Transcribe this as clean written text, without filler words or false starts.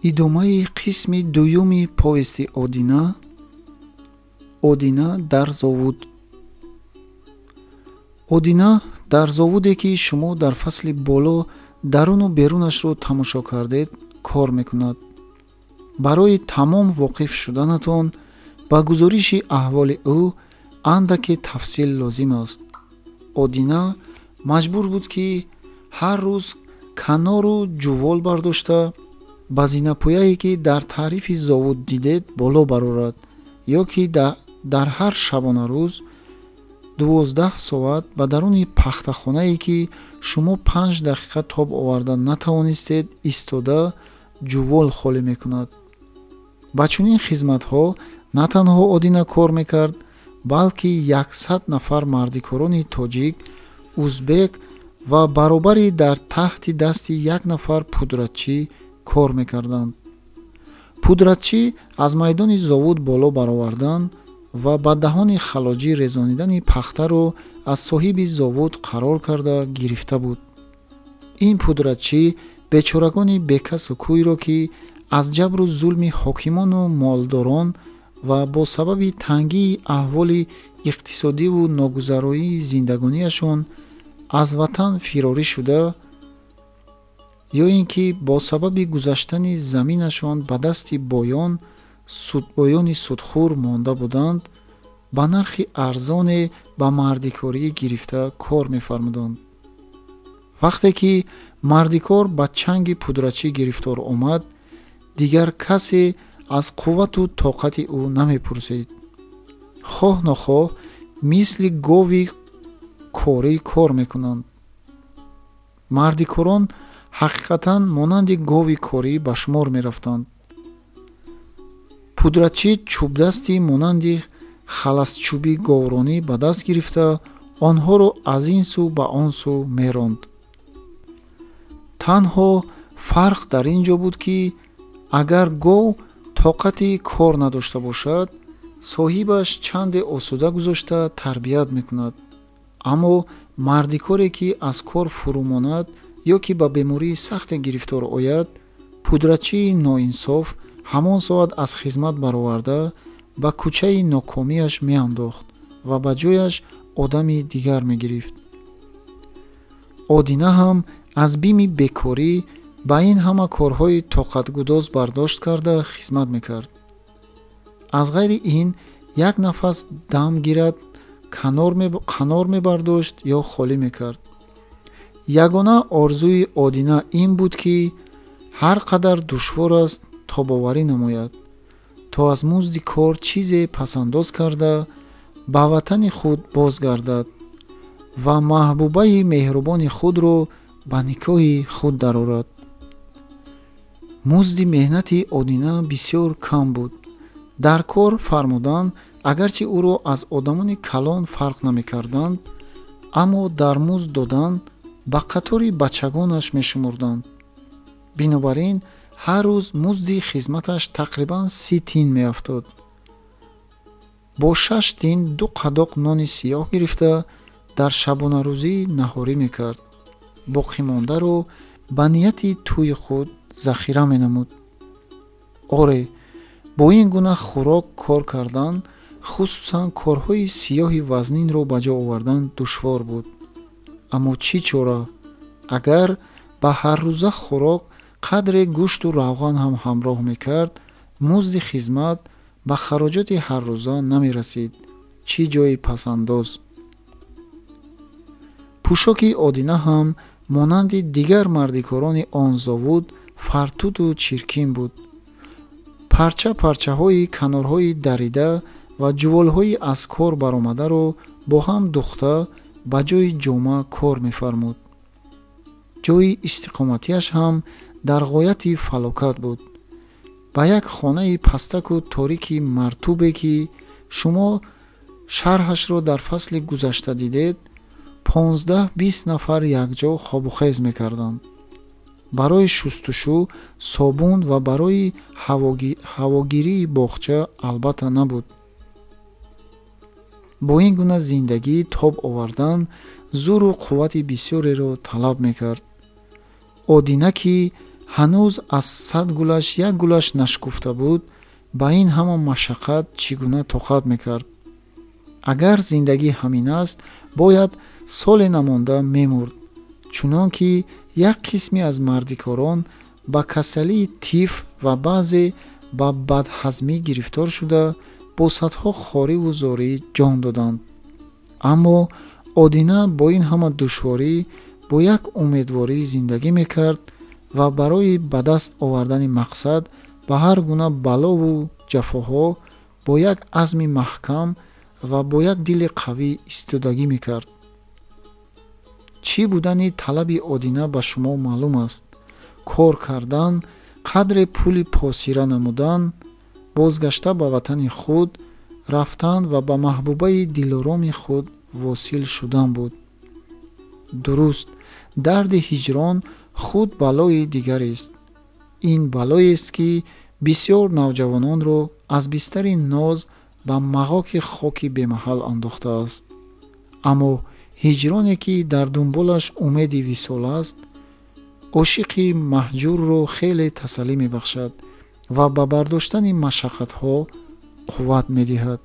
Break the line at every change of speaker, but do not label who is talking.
Идомаи қисми дуюми повести Одина. Одина дар зовуд. Одина дар зовуде, ки шумо дар фасли боло даруну берунашро тамошо кардед, кор мекунад. Барои тамом воқиф шуданатон ба гузориши аҳволи ӯ андаке тафсил лозим аст. Одина маҷбур буд, ки ҳар рӯз канору ҷувол бардошта, ба зинапояе, ки дар таърифи зовуд дидед, боло барорад ё ки дар ҳар шабонарӯз 12 соат ба даруни пахтахонае, ки шумо 5 дақиқа тоб оварда натавонистед, истода ҷувол холӣ мекунад. Ба чунин хизматҳо на танҳо Одина кор мекард, балки 100 нафар мардикорони тоҷик, узбек ва баробари дар таҳти дасти як нафар пудратчӣ кор мекарданд. Пудратчӣ аз майдони зовуд боло баровардан ва ба даҳони халоҷӣ резонидани пахтаро аз соҳиби зовуд қарор карда гирифта буд. Ин пудратчӣ бечорагони бекасу кӯйро, ки аз ҷабру зулми ҳокимону молдорон ва бо сабаби тангии аҳволи иқтисодиву ногузароии зиндагониашон аз ватан фирорӣ шуда ё ин ки бо сабаби гузаштани заминашон ба дасти боён, боёни судхӯр монда буданд, ба нархи арзоне ба мардикорӣ гирифта кор мефармуданд. Вақте ки мардикор ба чанги пудратчӣ гирифтор омад, дигар касе аз қуввату тоқати ӯ намепурсид. Хоҳ нохоҳ мисли гови корӣ кор мекунанд. Мардикорон ҳақиқатан монанди гови корӣ ба шумор мерафтанд. Пудратчӣ чӯбдасти монанди халасчӯби говронӣ ба даст гирифта, онҳоро аз ин сӯ ба он сӯ меронд. Танҳо фарқ дар ин ҷо буд, ки агар гов тоқати кор надошта бошад, соҳибаш чанде осуда гузошта тарбият мекунад, аммо мардикоре, ки аз кор фурӯ монад ё ки ба бемории сахте гирифтор ояд, пудратчии ноинсоф ҳамон соат аз хизмат бароварда, ба кӯчаи нокомиаш меандохт ва ба ҷояш одами дигар мегирифт. Одина ҳам аз бими бекорӣ ба ин ҳама корҳои тоқатгудоз бардошт карда хизмат мекард. Аз ғайри ин, як нафас дам гирад, канор мебардошт ё холӣ мекард. Ягона орзуи Одина ин буд, ки ҳар қадар душвор аст, тобоварӣ намояд, то аз музди кор чизе пасандоз карда, ба ватани худ бозгардад ва маҳбубаи меҳрубони худро ба никоҳи худ дарорад. Музди меҳнати Одина бисёр кам буд. Дар кор фармудан агарчи ӯро аз одамони калон фарқ намекарданд, аммо дар музд додан ба қатори бачагонаш мешумурданд. Бинобар ин ҳар рӯз музди хизматаш тақрибан 30 тин меафтод. Бо 6 тин ду қадоқ нони сиёҳ гирифта, дар шабонарӯзӣ наҳорӣ мекард. Боқимондаро ба нияти тӯйи худ захира менамуд. Оре, бо ин гуна хӯрок кор кардан, хусусан корҳои сиёҳи вазнинро ба ҷо овардан душвор буд. Аммо чӣ чора? Агар ба ҳаррӯза хӯрок қадре гӯшту равған ҳам ҳамроҳ мекард, музди хизмат ба хароҷоти ҳаррӯза намерасид, чӣ ҷои пасандоз. Пӯшоки Одина ҳам монанди дигар мардикорони он зовуд фартуту чиркин буд. Парча парчаҳои канорҳои дарида ва ҷуволҳои аз кор баромадаро бо ҳам духта, ба ҷои ҷома кор мефармуд. Ҷои истиқоматиаш ҳам дар ғояти фалокат буд. Ба як хонаи пастаку торики мартубе, ки шумо шарҳашро дар фасли гузашта дидед, 15-20 нафар якҷо хобухез мекарданд. Барои шустушӯ собун ва барои ҳавогирии боғча албатта набуд. Бо ин гуна зиндагӣ тоб овардан зӯру қуввати бисёреро талаб мекард. Одина, ки ҳанӯз аз 100 гулаш як гулаш нашкуфта буд, ба ин ҳама машаққат чӣ гуна тоқат мекард? Агар зиндагӣ ҳамин аст, бояд соле намонда мемурд, чунон ки як қисме аз мардикорон ба касалии тиф ва баъзе ба бадҳазмӣ гирифтор шуда, бо садҳо хориву зорӣ ҷон доданд. Аммо Одина бо ин ҳама душворӣ бо як умедворӣ зиндагӣ мекард ва барои ба даст овардани мақсад ба ҳар гуна балову ҷафоҳо бо як азми маҳкам ва бо як дили қавӣ истодагӣ мекард. Чӣ будани талаби Одина ба шумо маълум аст. Кор кардан, қадре пули посира намудан, бозгашта ба ватани худ рафтан ва ба маҳбубаи дилороми худ восил шудан буд. Дуруст, дарди ҳиҷрон худ балои дигарест. Ин балоест, ки бисёр навҷавононро аз бистари ноз ба мағоки хоки бемаҳал андохтааст. Аммо ҳиҷроне, ки дар дунболаш умеди висол аст, ошиқи маҳҷурро хеле тасаллӣ мебахшад ва ба бардоштани машаққатҳо қувват медиҳад.